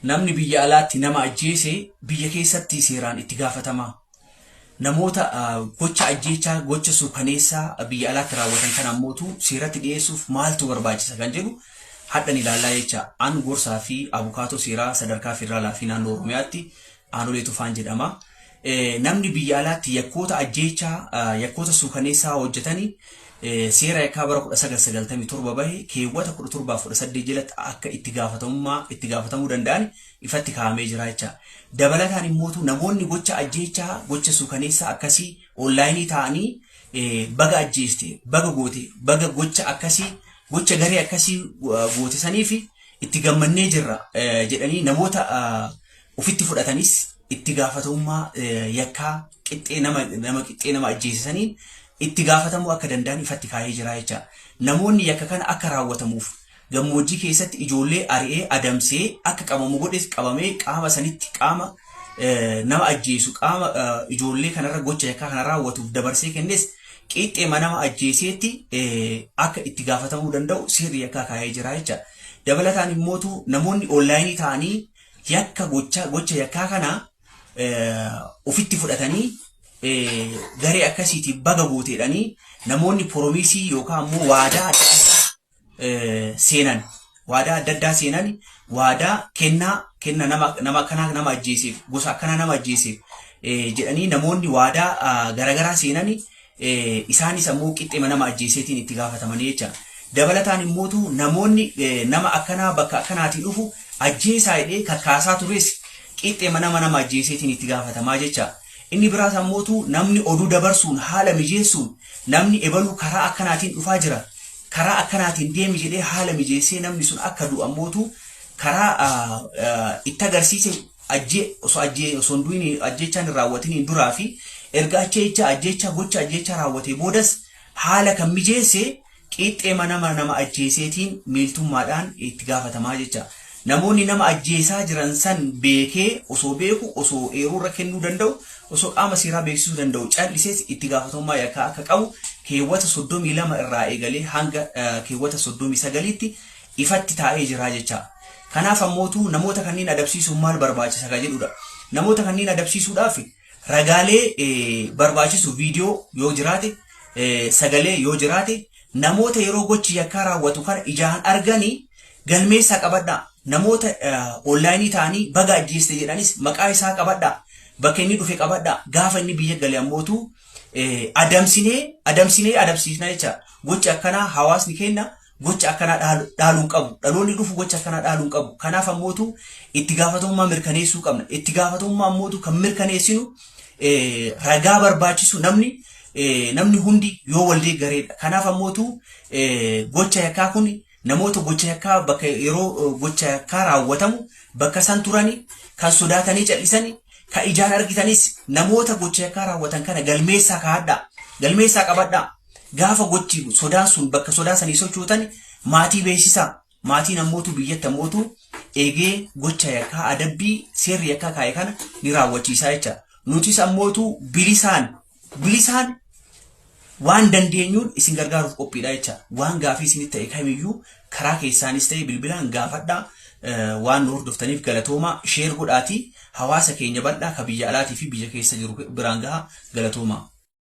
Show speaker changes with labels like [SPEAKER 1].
[SPEAKER 1] Namni biyya alaatti nama ajjeese biyya keessatti seeraan itti gaafatama. Namoota gocha ajjeechaa, gocha suukaneessaa biyya alaatti raawwatan kana ammootu seeratti dhiyeessuuf maaltu barbaachisa kan jedhu hadhan ilaallaa jecha. An gorsaa fi abukaatoo seeraa sadarkaa federaalaa fi naannoo Oromiyaatti Aanolee Tufaan jedhama. Namni biyya alaatti yakkoota ajjeechaa, yakkoota suukaneessaa hojjetanii seera yakkaa bara 1997 bahe keewwata 17 fi 18 jalatti akka itti gaafatamummaa itti gaafatamuu danda'an ifatti kaa'amee jira jecha. Dabalataan immootu namoonni gocha ajjeechaa, gocha suukaneessaa akkasii onlaayinii ta'anii baga ajjeeste, baga goote, baga gocha akkasii, gocha garee akkasii goote saniif itti gammannee jirra jedhanii namoota ofitti fudhatanis itti gaafatamummaa yakkaa qixxee nama nama qixxee nama ajjeesisaniin itti gaafatamuu akka danda'an ifatti kaa'ee jira jecha. Namoonni yakka kana akka raawwatamuuf gammoojjii keessatti ijoollee ari'ee adamsee akka qabamu godhes qabamee qaama sanitti qaama nama ajjeesu qaama ijoollee kanarra gocha yakkaa kana raawwatuuf dabarsee kennes qixxeema nama ajjeeseetti akka itti gaafatamuu danda'u seerri yakkaa kaa'ee jira jecha. Dabalataan immootu namoonni onlaayinii ta'anii yakka gocha gocha yakkaa kana ofitti fudhatanii garee akkasiitiif baga gooteedhanii namoonni poromiisii yookaan immoo waadaa adda addaa seenan waadaa adda addaa seenan waadaa kennaa kenna nama nama akkanaa nama ajjeeseef gosa akkanaa nama ajjeeseef jedhanii namoonni waadaa garaagaraa seenani isaanis ammoo qixxeema nama ajjeeseetiin itti gaafatamanii jecha. Dabalataan immootu namoonni nama akkanaa bakka akkanaatii dhufu ajjeesaa jedhee kakkaasaa tures qixxeema nama nama ajjeeseetiin itti gaafatamaa jecha. Inni biraas ammootu namni oduu dabarsuun haala mijeessuun namni ebaluu karaa akkanaatiin dhufaa jira. Karaa akkanaatiin deemi jedhee haala mijeessee namni sun akka du'u ammootu karaa itti agarsiise ajjee osoo ajjee osoo hin du'in ajjeechaan hin raawwatiniin duraa fi erga ajjeechaa ajjeechaa gocha ajjeechaa raawwatee boodas haala kan mijeesse qixxeema nama nama ajjeeseetiin miiltummaadhaan itti gaafatamaa jecha. Namoonni nama ajjeesaa jiran san beekee osoo beeku osoo eeruu irra kennuu danda'u osoo qaama seeraa beeksisuu danda'u callisees itti gaafatamummaa yakkaa akka qabu keewwata 32 irraa eegalee hanga keewwata 39tti ifatti taa'ee jira jecha. Kanaaf ammootu namoota kanneen adabsiisuun maal barbaachisa ka jedhudha. Namoota kanneen adabsiisuudhaaf ragaalee barbaachisu viidiyoo yoo jiraate, sagalee yoo jiraate, namoota yeroo gochi yakkaa raawwatu kana ijaan arganii galmeessaa qabadhaa. Namoota onlaayinii ta'anii baga ajjeeste jedhanis maqaa isaa qabadhaa. Bakka inni dhufe qabadhaa. Gaafa inni biyya gale ammootu adamsinee adamsinee adabsiisna jecha. Gochi akkanaa hawaasni keenya gocha akkanaa dhaaluu hin qabu. Dhaloonni dhufu gocha akkanaa dhaaluu hin qabu. Kanaaf ammootu itti gaafatamummaa mirkaneessuu qabna. Itti gaafatamummaa ammootu kan mirkaneessinu ragaa barbaachisu namni namni hundi yoo wal deeggareedha. Kanaaf ammootu gocha yakkaa kun namoota gocha yakkaa bakka yeroo gocha yakkaa raawwatamu bakka san turani kan sodaatanii cal'isani kan ijaan argitanis namoota gocha yakkaa raawwatan kana galmeessaa kaa'adhaa. Galmeessaa qabadhaa. Gaafa gochi sodaan sun bakka sodaa sanii sochootan maatii beeksisaa. Maatiin ammootu biyyatti ammootu eegee gocha yakkaa adabbii seerri yakkaa kaa'e kana ni raawwachiisaa jecha. Nutis ammootu bilisaan bilisaan waan dandeenyuun isin gargaaruuf qophiidha jecha. Waan gaafii isinitti ta'e kamiyyuu karaa keessaanis ta'e bilbilaan gaafadhaa. Waan nu hordoftaniif galatoomaa. Sheer godhaatii hawaasa keenya bal'aa ka biyya alaatii fi biyya keessa jiru biraan gahaa galatoomaa.